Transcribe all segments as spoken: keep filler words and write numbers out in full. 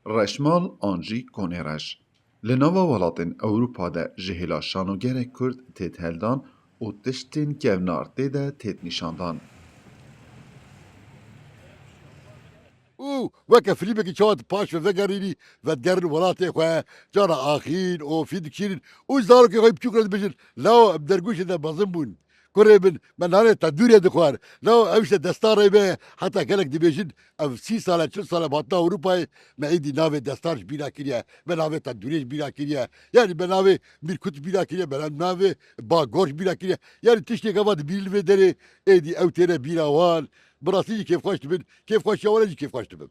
Reşmal an jî konê reş. Li nava welatên Ewropa de ji hêla şanogerek Kurd têt heldan û tiştên kevnar tê de têt nîşandan. Û weke filmekî çawa tu paş ve vegerînî, vedigerin welatê xwe, cara axîn û fî dikişînin û zarokê xwe yê piçûk re dibêjin, lawo em dergûşê de mezin bûn. Kurê min, me nanê tendûrê dixwar. Lawo ew işte destarê me, heta gelek dibêjin, ev sî sal e, çil sal e, me hatina Ewropayê, me êdî navê destar ji bîra kiriye, me navê tendûrê ji bîra kiriye. Yanî me navê mîrkut ji bîra kiriye, me navê bagor ji bîra kiriye. Yanî tiştê gava dibînin li vê derê, êdî ew têne bîra wan. Bi rastî jî kêfxweş dibin, kêfxweşiya wan e jî kêfxweş dibim.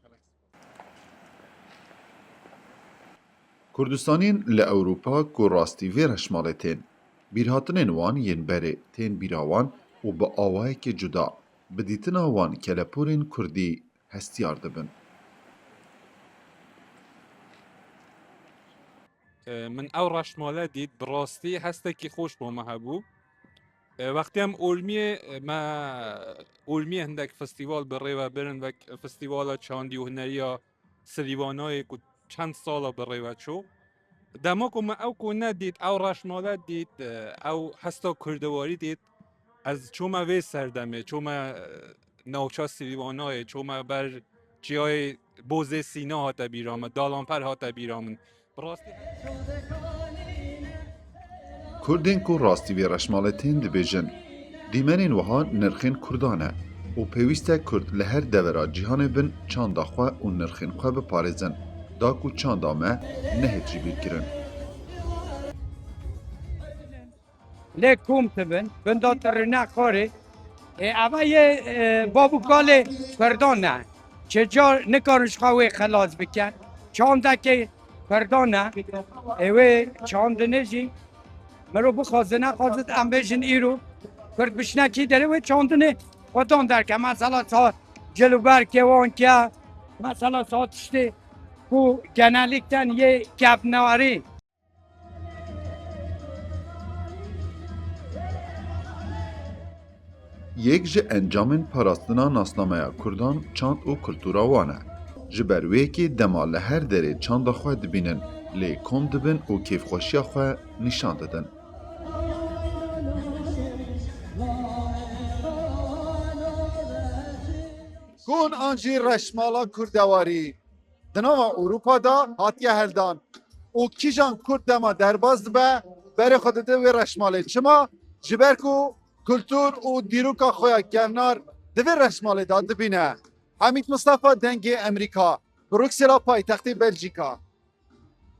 Kurdistaniyên li Ewropa ku rastî vê reşmalê tên, bîrhatinên wan yên berê tên bîra wan û bi awayekî cuda, bi dîtina wan kelepûrên kurdî hestiyar dibin. E, min ew reşmale dît, bi rastî hestekî xweş bo me hebû. E, wextê em Urmiyê, e, me Urmiyê hindek festîval bi rê ve birin, wek Festîvala Çandî û Huneriya Silîvanayê ku çend sala bi rê ve çû. Dema ku me ew ku nedît, ew reşmale dît, e, ew hesta kurdewarî dît, ez çûme vê serdemê, çûme, e, navça Silîvanayê, çûme ber çiyayê Bozê Sîna hate bîra min, Dalanper hate bîra min. Bi rastî Kurdên ku rastî vê reşmalê tên dibêjin, dîmenên wiha nirxên Kurdan e û pêwîst e Kurd li her devera cîhanê bin çanda xwe û nirxên xwe biparêzin, da ku çanda me nehêt ji bîr kirin. Lê kom dibin, binda tirine xwarê. Ê, eva yê, e, bav û kalê Kurdan e. Çi car nikarin ji xwe wê xelas bikin. Çandekê Kurdan e. Ê, wê çandinê jî mirov bixwaze nexwaze, em bêjin îro Kurd bişnekî derê wê çandinê xwedan derke. Mesela saet cil û berkê wan ke, mesela saet tiştê ku genellikten yê kevnarî. Yek ji encamên parastina nasnameya Kurdan çand û kultura wan e. Ji ber wê yekê dema li her derê çanda xwe dibînin, lê kom dibin û kêfxweşiya xwe nîşan didin. Kon an jî reşmala kurdewarî di nava Ewropa de hatiye heldan û kîjan Kurd dema derbas dibe, berê xwe dide wê reşmalê. Çima? Ji ber ku kultur û dîroka xwe ya kevnar di vê reşmalê de dibîne. Hemîd Mistefa, Dengê Emerîka, Bruksela, paytextê Belcîka.